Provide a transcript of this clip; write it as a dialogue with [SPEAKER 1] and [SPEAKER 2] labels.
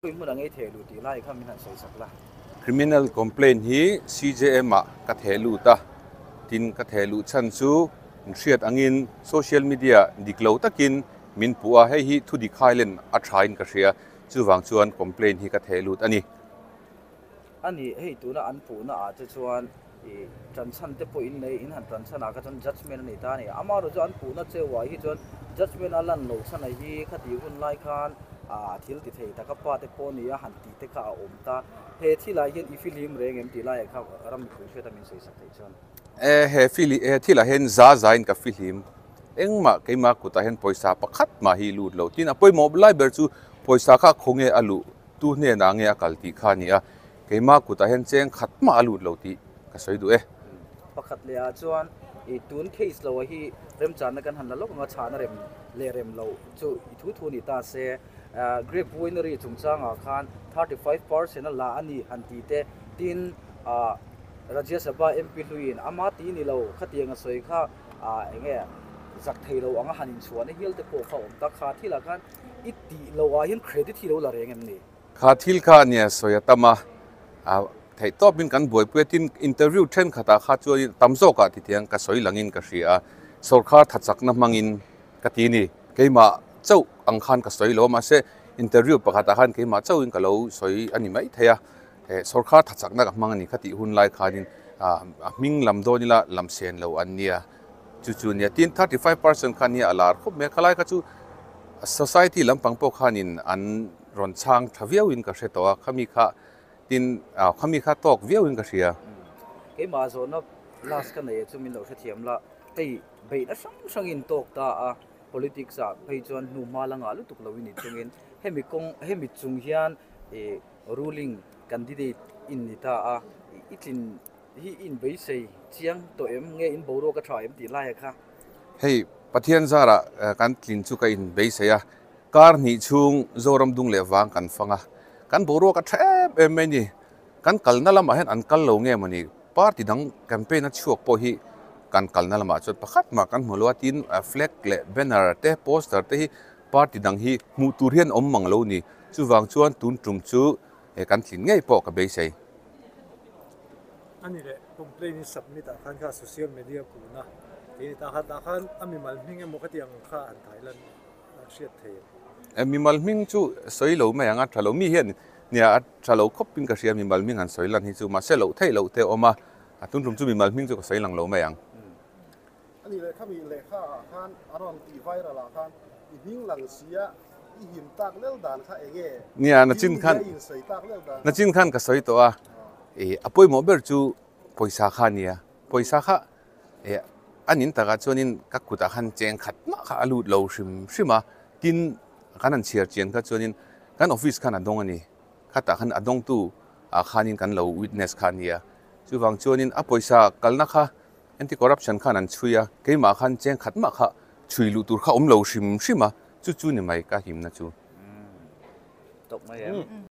[SPEAKER 1] Khawi hmun a ngei theh luh tih lai kha min han sawi sak la.
[SPEAKER 2] Criminal complaint hi CJM ah ka theh lut a, tin ka theh luh chhan chu in hriat angin social media dik lo takin min puh a, hei hi thu dik hailen a tha in ka hria, chuvang chuan complaint hi ka theh lut a ni.
[SPEAKER 1] A ni, hei tuna an puhna ah te chuan i tanchhan te pawh in nei, in han tanchhan ah kha chuan judgement a nei ta a ni. Amaherawhchu chu an puhna cheu ah hi chuan judgement a lan loh chhan a hi khati hun lai khan ah thil ti thei tak a pa te pawh nia han tih te kha a awm ta. He thil ah hian i fihlim reng em tih lai ah kha ram mipui hriat a min sawi sak theih chuan.
[SPEAKER 2] E he fili he thil ah hian za za in ka fihlim engmah keimah kutah hian pawisa pakhat mah hi lut lo tin a pawimawh lai ber chu pawisa kha khawnge a luh Tu hnenah nge a kal tih kha a ni a, keimah kutah hian cheng khat mah a lut lo tih ka sawi duh e.
[SPEAKER 1] Pakhat leh ah chuan i tun case lo ah hi remchanna kan han la lawk ang a, chhahna rem leh rem loh chu i thu thu ni ta se. Grape winery chungchangah khan 35% a la a ni han ti te, tin Rajya Sabha MP hluiin ama ti ni lo khatiang a sawi kha eng nge zak thei lo anga han inchhuahna hial te pawh kha a awm ta kha thilah khan I tih loh ah hian credit hi lo la reng em ni?
[SPEAKER 2] Kha thil kha nia sawi a tam a, a theih tawp in kan buaipui a, tin interview thenkhat ah kha chuan tam zawk ah titiang ka sawi lang in ka hria a, sawrkhar thachakna hmang in ka ti ni, keimah chauh ang khan ka sawi lo a, mahse interview pakhat ah khan keimah chauh in ka lo sawi a ni mai thei a, eh sawrkhar thachakna ka hmang a ni kha tih hun lai khan in a hming lam dawn ila lam sen lo an nia. Chu chu nia tin 35% kha nia a lar khawp mai a, khalai kha chu society lampang pawh khanin an rawn chhang tha viauin ka hre tawh a, khami kha tin ah khami kha tawk viauin ka hria.
[SPEAKER 1] Keimah zawhna last ka nei chu min lo hrethiam la, hei beihna hrang hrangin tawk ta a, politics ah phei chuan hnu hma la ngah lutuk loin ni chungin hemi kawng hemi chung hian ih ruling candidate in ni ta a, i tlin Hi in beisei chiang tawh em? Nge in boruak a tha em tih laia kha?
[SPEAKER 2] Hei, Pathian zarah kan tlin chu ka in beisei a, kar hnih chhung Zoram dung leh vang kan fang a, kan boruak a tha em em mai ni. Kan kalna lamah hian an kal lo nge mawni, party dang campaign a chhuak pawh hi kan kalna lamah chuan pakhat mah kan hmu lo a, tin flag leh banner te poster te hi party dang hi hmuh tur hian awm mang lo ni. Chuvang chuan tun tum chu kan tlin ngei pawh ka beisei.
[SPEAKER 3] A ni leh, complaint in submit ah khan kha social media puhna tih a ni ta kha, tah khan a mimal hming emaw khati ang kha an thai lan a hriat thei em?
[SPEAKER 2] E, mimal hming chu sawi lo mai ang a tha lo, mi hian nia a tha lo khawp in ka hria mimal hming han sawi lan hi chu, mahse loh theih loh te a awm a, a tun tum chu mimal hming chu ka sawi lang lo mai ang.
[SPEAKER 3] A nih leh khami lehkha ah khan a rawn tih viral ah khan i hming lang sia i him tak lel dan kha eng nge?
[SPEAKER 2] Nia, nachin khan nachin khan ka sawi tawh a, ih a pawimawh ber chu pawisa kha a nia, pawisa kha ih a nin takah chuanin ka kutah khan cheng khat mah kha a lut lo hrim hrim a, tin kan han chhiar chian kha chuanin kan office khan a dawng a ni, khatah khan a dawngtu ah khanin kan lo witness kha a nia, chuvang chuanin a pawisa kalna kha Anti corruption khan an chhui a, keimah khan cheng khat mah kha chhui luh tur kha awm lo hrim hrim a, chu chu ni mai ka himna chu.
[SPEAKER 1] Tawp mai em?